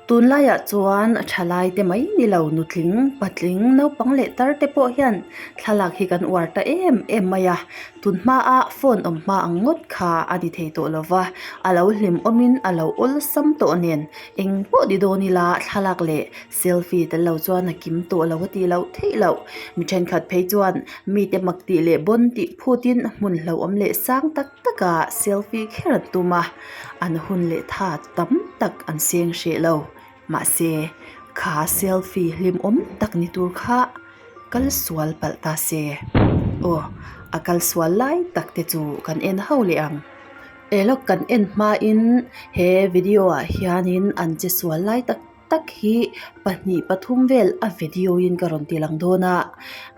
Tunlaiah chuan thalai te mai ni lo nutling, patling, naupang leh tar te pawh hian thlalak hi kan uar ta em em mai a. Tun hmaa phone awm hma ang ngawt kha a ni thei tawh lo va, a lo hlim awmin a lo awlsam tawh nen eng pawh ni dawn ila thlalak leh selfie tel lo chuan a kim tawh lo a tih loh theih loh. Mi thenkhat phei chuan mite mak tih leh bawn tih phutin hmun hlauhawm leh sang tak taka selfie kher an tum a, an hun leh tha tam tak an seng hreh lo. Mahse, kha selfie hlimawm tak ni tur kha kal sual palh ta se. Aw, a kal sual lai tak te chu kan en ho leh ang. Eng lawk kan en hmain he video ah hianin an che sual lai tak tak hi pahnih pathum vel a video in ka rawn ti lang dawn a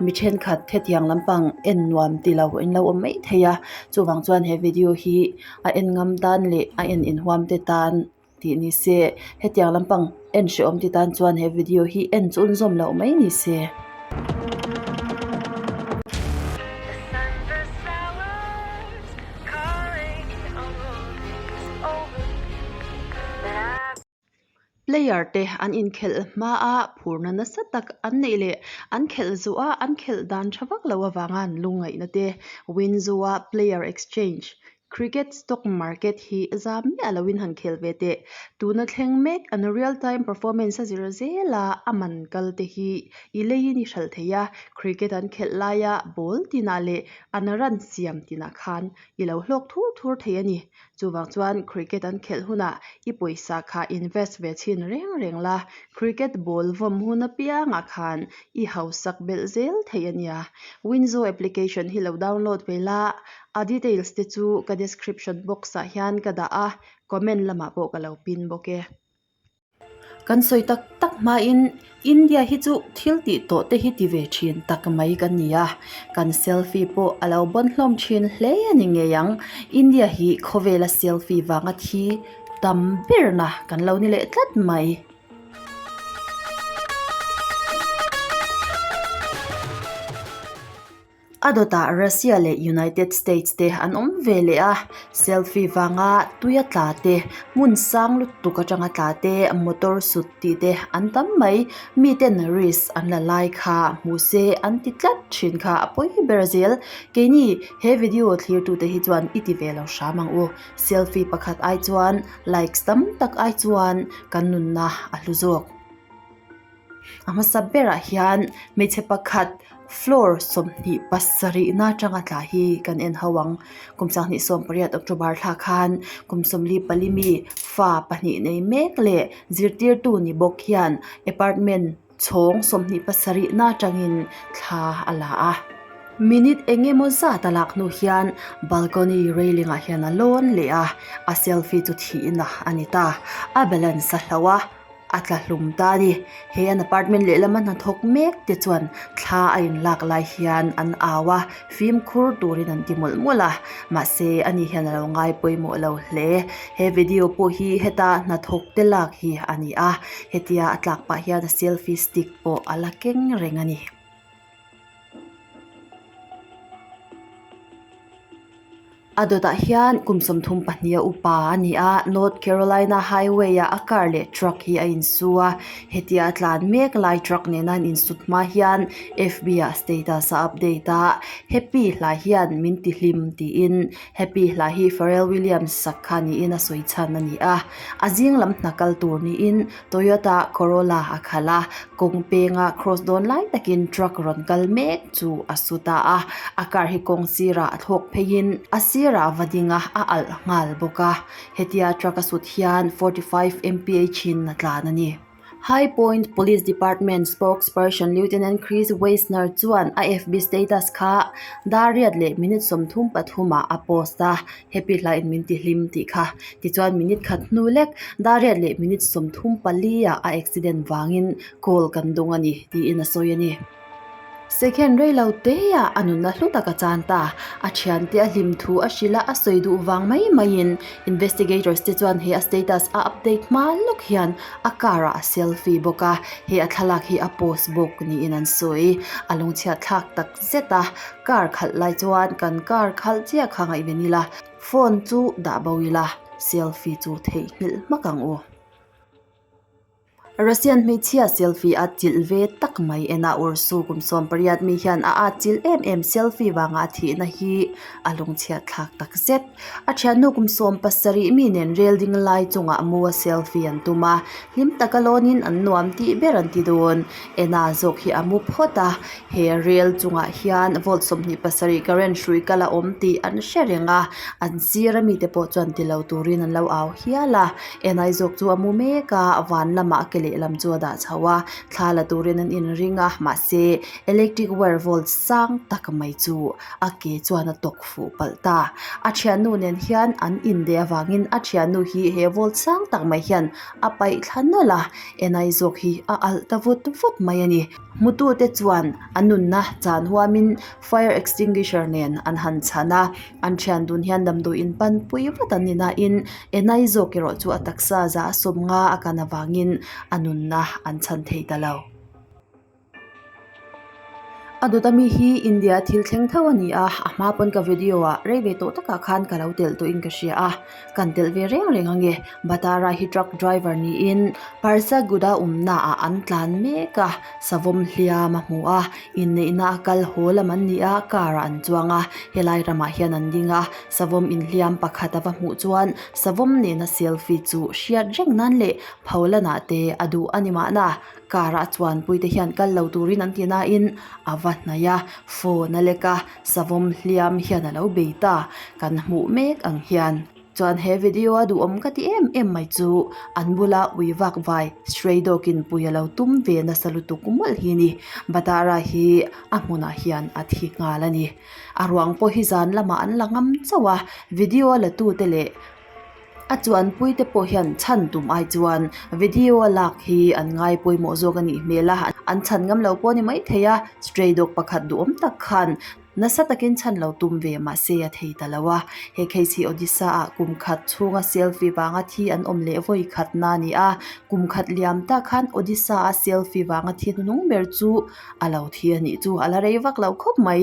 mi thenkhat hetiang lampang en nuam ti lo in lo awm mai thei a chuvang chuan he video hi a en ngam tan leh a en inhuam te tan tih ni se hetiang lampang en hrehawm ti tan chuan he video hi en chhunzawm loh mai ni se. Player te an inkhelh hma a phurna nasa tak an neih leh an khelh zawh a an khelh dan tha vak loh avanga an lungngaihna te Winzo a player exchange cricket stock market hi zam miah loin han khel ve teh. Tuna thleng mek an real time performance a zir zel a a man kal te hi i leiin i hralh thei a cricket an khelh laia ball tinah leh an run siam tinah khan i lo hlawk thur thur thei a ni. Chuvang chuan cricket an khelh hunah i pawisa kha invest ve chhin reng reng la, cricket ball vawm hun apiangah khan i hausak belh zel thei a nia. Winzo application hi lo download ve la, a details te chu ka description box ah hian ka dah a, comment lamah pawh ka lo pin bawk e. Kan sawi tak tak hmain India hi chu thil tih tawh te hi ti ve thin tak mai kan ni a, kan selfie pawh a lo bawn hlawm thin hle a ni ngei ang. India hi khawvela selfie vanga thi tam berna kan lo ni leh tlat mai. A dawtah Russia leh United States te an awm ve leh a, selfie vanga tuia tla te, hmun sang lutuk atanga tla te, motor sut tih te an tam mai. Miten risk an la lai kha hmu se an ti tlat thin kha a pawi ber zel. Keini he video thlirtute hi chuan i ti ve lo hram ang u. Selfie pakhat ai chuan likes tam tak ai chuan kan nunna a hlu zawk. A hmasa berah hian hmeichhe pakhat floor sawmhnih pasarihna atanga tla hi kan en ho ang kum sanghnih sawm pariat October thla khan kum sawmli pali mi fa pahnih nei mek leh zirtirtu ni bawk hian apartment chhawng sawmhnih pasarihna atangin thla a la a. Minute eng emaw zat a lak hnu hian balcony railing ah hian a lawn leh a, a selfie chu thihna a ni ta, a balance a hloh a. A tla hlum ta a ni. He an apartment lehlama hnathawk mek te chuan thla a inlak lai hian an au a, fimkhur turin an ti mawlh mawlh a, mahse ani hian a lo ngai pawimawh lo hle. He video pawh hi heta hnathawk te lak hi a ni a, hetia a tlak pah hian a selfie stick pawh a la keng reng a ni. A dawtah hian kum 32 a upa a ni a, North Carolina highway ah a car leh truck hi a insu a, hetia a tlan mek lai truck nena an insut hma hian F B ah status a update a, happy hla hian min ti hlim tiin happy hla hi Pharrell Williams sak kha niin a sawi chhan a ni a, a zing lam hna kal tur niin Toyota Corolla a khalh a, kawng penga cross dawn lai takin truck rawn kal mek chu a su ta a, a car hi kawng sirah a thlawk pheiin a sirah va ding a, a alh nghal bawk a, hetia truck a sut hian 45 mph in a tlan a ni. High Point Police Department spokesperson Lieutenant Chris Weisner chuan a FB status kha dar riat leh minute 33 ah a post a, Happy hlaiin min ti hlim tih kha. Tichuan minute khat hnu lek dar riat leh minute 34 ah a accident vangin call kan dawng a ni tiin a sawi a ni. Second rei lo te ah a nunna hlu tak a chan ta. A thiante a hlim thu a hrilh a, a sawi duh vang mai maiin investigators te chuan he a status a update hma lawk hian a car ah a selfie bawk a, he a thlalak hi a post bawk niin an sawi. A lungchhiat thlak tak zet a, car khalh lai chuan kan car khalh chiah kha ngaihven ila, phone chu dah bo ila, selfie chu theihnghilh hmak ang u. Russian hmeichhia selfie a chilh ve tak mai en a, Ursu kum 18 mi hian a at chilh em em selfie vanga a thihna hi a lungchhiat thlak tak zet. A thiannu kum 17 mi nen rel ding lai chungah mu a selfie an tum a, hlim taka lawnin an nuam tih ber an ti dawn. Ena zawk hi a mu phawt a, he rel chungah hian volt 27 current hrui kal a awm tih an hre reng a, an sir a mite pawh chuan ti lo turin an lo au hial a. Enai zawk chu a mu mek a, van lamah a ke lehlam chu a dah chho a, thla la turin an inring a, mahse electric wire volt sang tak mai chu a ke chuan a tawk fuh palh ta. A thiannu nen hian an indeh avangin a thiannu hi he volt sang tak mai hian a paih thla nawlh a, Enai zawk hi a alh ta vut vut mai a ni. Hmutute chuan a nunna chan huamin fire extinguisher nen an han chhan a. An thian dun hian damdawi in pan pui vat an ni nain Enai zawk erawh chu a taksa za a sawm nga a kan avangin a nunna an chhan thei ta lo. A dawt ami hi India thil thleng tho a ni a, a hma pawn ka video ah rei ve tawh takah khan ka lo telh tawhin ka hria a, kan telh ve reng reng ange. Batara hi truck driver niin Parsaguda awmna ah an tlan mek a, savawm hliam a hmu a, inneihna a kal haw lam an ni a, car ah an chuang a, helai ramah hian an ding a, savawm inhliam pakhat a va hmuh chuan savawm nena selfie chu hriat reng nan leh pholanah te a duh a ni mahna, car ah chuanpui te hian kal lo turin an ti nain a va hnaih a, phone a lek a, savawm hliam hian a lo bei ta, kan hmuh mek ang hian. Chuan he video a duhawm ka ti em em mai chu an bula ui vak vai stray dog in pui a lo tum ve nasa lutuk mawlh hi a ni. Batara hi a hmunah hian a thi nghal a ni. A ruang pawh hi zan lamah an la ngam chauh a, video a la tute leh a chuanpui te pawh hian chhan tum ai chuan video a lak hi an ngai pawimawh zawk a nih hmel a, an chhan ngam lo pawh a ni maithei a, stray dog pakhat duhawm tak khan Nasa takin chhan lo tum ve mahse a thei ta lo a, he case hi Odisha ah kum khat chhunga selfie vanga thi an awm leh vawi khat na a ni a, kum khat liam tak khan Odisha a selfie vanga thi hnuhnung ber chu a lo thi a nih chu a la rei vak lo khawp mai.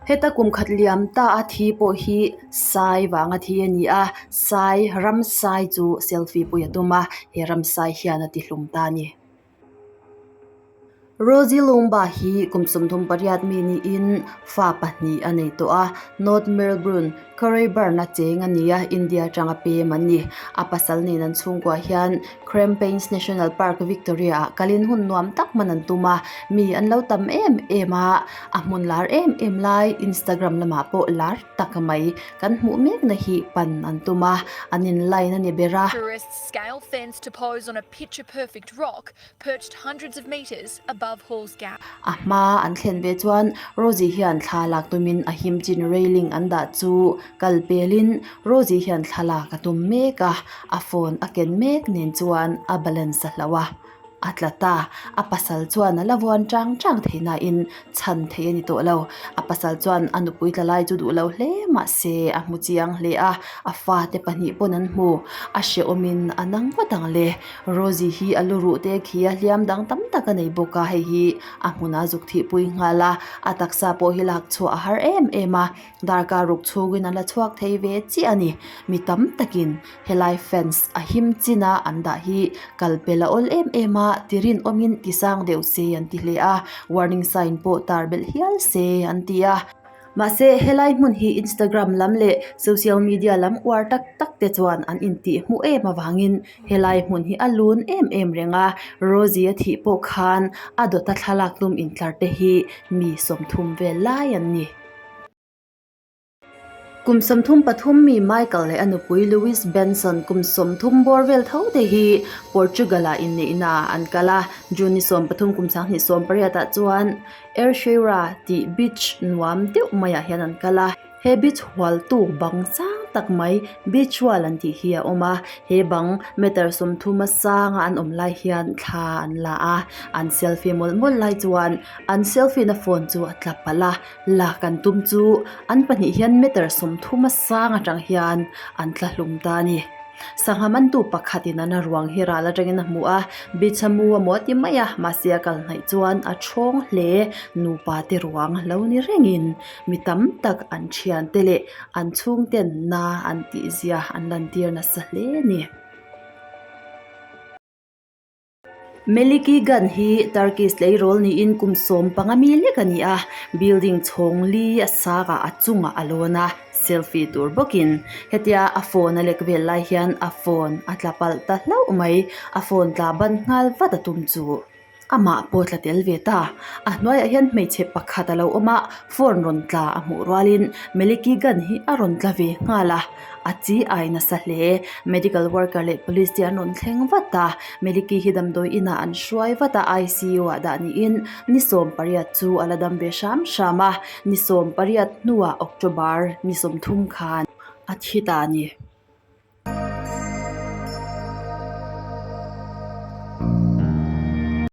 Heta kum khat liam ta a thi pawh hi sai vanga thi a ni a, sai ram sai chu selfie pawh a tum a, he ram sai hian a ti hlum ta a ni. Rosie Longba hi kum 38 mi niin fa pahnih a nei tawh a, North Melbourne, Craigieburn a cheng a ni a, India atanga pem an ni. A pasal nen an chhungkuah hian Crampains National Park, Victoria ah kalin hun nuam tak hman an tum a, mi an lo tam em em a, a hmun lar em em lai Instagram lamah pawh lar tak mai kan hmuh mekna hi pan an tum a, an in line a ni ber a. Tourists scale fence to pose on a picture perfect rock perched hundreds of metres above Halls Gap. A hma an thlen ve chuan Rosie hian thla lak tumin a him chin railing an dah chu kal pelin Rosie hian thla lak a tum mek a, a phone a ken mek nen chuan a balance a hloh a, a tla ta. A pasal chuan a la vuan chang chang thei nain chhan thei a ni tawh lo. A pasal chuan a nupui tla lai chu duh lo hle mahse a hmu chiang hle a, a fate pahnih pawn an hmu. A hrehawmin a nang ngawt ang le. Rosie hi a lu ruh te khi a hliam dang tam tak a nei bawk a, hei hi a hmunah zuk thihpui nghal a, a taksa pawh hi lak chhuah a har em em a, darkar ruk chhungin a la chhuak thei ve chiah a ni. Mi tam takin helai fence a him chin a an dah hi kal pel a awl em em a, ti rinawmin ti sang deuh se an ti hle a, warning sign pawh tar belh hial se an ti a. Mahse, helai hmun hi Instagram lam leh social media lam uar tak tak te chuan an intih hmuh em avangin helai hmun hi a lun em em reng a, Rosie a thih pawh khan a dawta thlalak tum intlar te hi mi 30 vel lai an ni. Kum 33 mi Michael leh a nupui Louise Benson kum 30 bawr vel tho te hi Portugal ah inneihna ah an kal a, June ni 13 kum 2018 ah chuan Ercheira tih beach nuam deuh maiah hian an kal a, he beach hualtu bang sang tak mai beach wall an tih hi a awm a, he bang meter 30 a sanga an awm lai hian thla an la a, an selfie mawlh mawlh lai chuan an selfie na phone chu a tla palh a, lak an tum chu an pahnih hian meter 30 a sang atang hian an tla hlum ta a ni. Sangha mantu pakhatin an a ruang hi ral atangin a hmu a, beach a mu amaw a ti mai a, mahse a kal hnaih chuan a thawng hle. Nupa te ruang lo ni rengin mi tam tak an thiante leh an chhungten na an tih zia an lantir nasa hle a ni. Meliki Gun hi Turkish tleirawl niin kum 15 mi lek a ni a, building chhawng li a sang ah a chungah a lawn a, selfie tur bawkin hetia a phone a lek vel lai hian a phone a tla palh ta hlauh mai, a phone tla ban nghal vat a tum chu. Amah pawh tla tel ve ta. A hnuaiah hian hmeichhe pakhat a lo awm a, phone rawn tla a hmuh rualin Meliki gun hi a rawn tla ve nghal a, a chi ai nasa hle. Medical worker leh police te an rawn thleng vat a, Meliki hi damdawi inah an hruai vat a, I_C_U ah dah niin ni 18 chu a la dam ve hram hram a, ni 18 hnuah October ni 30 khan a thi ta a ni.